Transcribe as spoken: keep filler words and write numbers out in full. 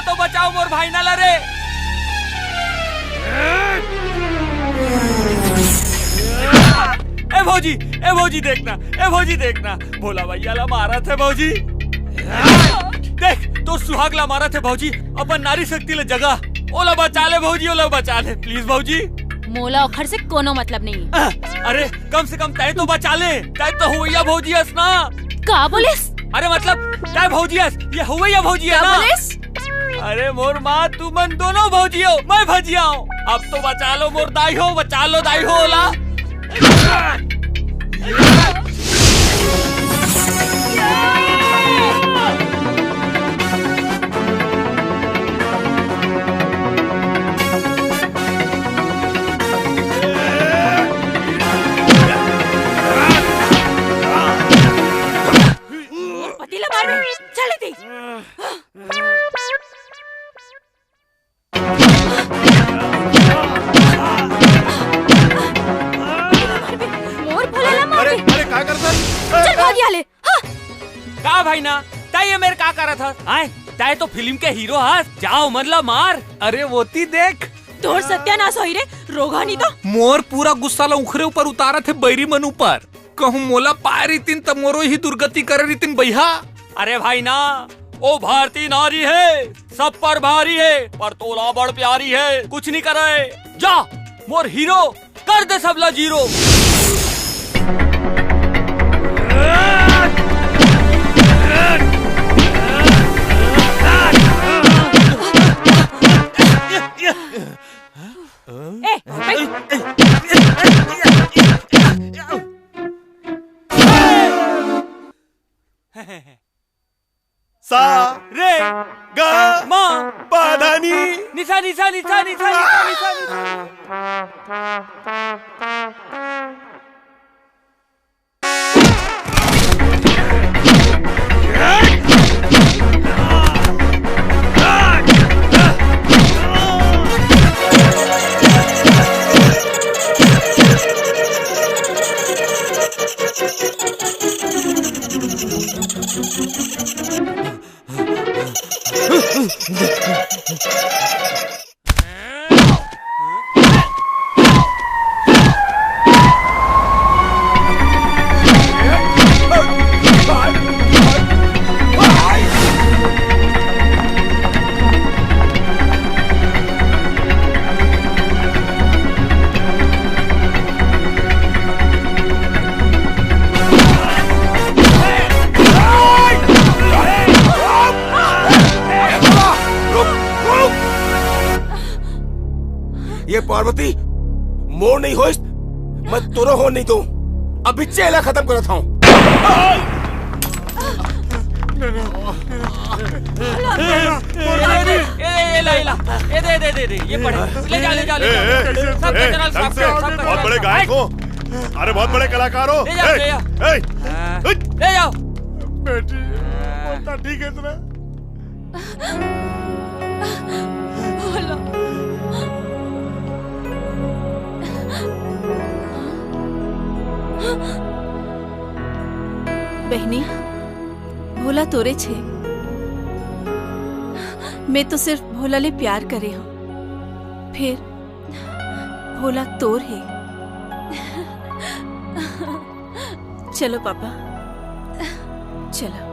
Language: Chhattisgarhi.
तो बचाओ मोर भाई ना ला रे। ए भौजी, ए भौजी देखना, ए भौजी देखना, भोला भैया ला मारत हे भौजी। देख, तोर सुहाग ला मारत हे भौजी, अपन नारी शक्ति ले जगा, ओला बचा ले भौजी, ओला बचा ले please भौजी। मोला ओखर से कोनो मतलब नहीं। अरे, कम से कम तैं तो बचा ले, तैं तो हुवैया भौजी हस ना। का बोलेस? अरे मतलब, तैं भौजी हस, ये हुवैया भौजी हे का ना? बोलेस? अरे मोर माँ, तुमन दोनों भौजी हो, मैं भजिया हूँ। अब तो बचा लो मोर दाई हो, बचा लो दाई हो ओला। पति ला मार दे, चल दे। मोर भोला ला मार अरे, दे। अरे, काय करत हस? चल भाग यहाँ ले। हाँ। का भाई ना, तैं ये मेर का करत हस? आय, तैं तो फिल्म के हीरो हस, जा ओमन ला मार। अरे वोती देख। तोर सत्यानाश होही रे, रोगहा नहीं तो। मोर पूरा गुस्सा ला उखरे ऊपर उतारत हे, बैरी मन ऊपर। कहूँ मोला पाए रहितिन त मोरो ही दुर्गति करे रहितिन बइहा। अरे भाई ना, ओ भारतीय नारी हे, सब पर भारी हे, पर तोला बड़ प्यारी हे, कुछ नहीं करे। जा, मोर हीरो, कर दे सबला जीरो। ए, ए, सा, रे, ग, मा, पा, धा, नी। निसा, निसा, निसा, निसा, निसा, निसा, निसा। ये पार्वती मोर नहीं होइस, मैं तोरो हो नहीं दूं। अभी चेला खत्म करत हूँ। ए, ए, ए, ला, ए, ला। ए, दे, दे, दे, दे। ये पढ़े। ले जा, ले जा, ले जा। ए, ए, सब ए, कचरा ढंग साफ से, कर, सब बहुत कचरा बड़े साफ। गायक हो। अरे, बहुत बड़े कलाकार हो। ले जा, ए, ले जा। ए, हाँ। हट। ले जाओ। बेटी, हाँ। बोलता ठीक है इतना। भोला। बहनी, भोला तोरे छे। मैं तो सिर्फ भोला ले प्यार करे हूँ, फिर भोला तोर हे। चलो पापा, चलो।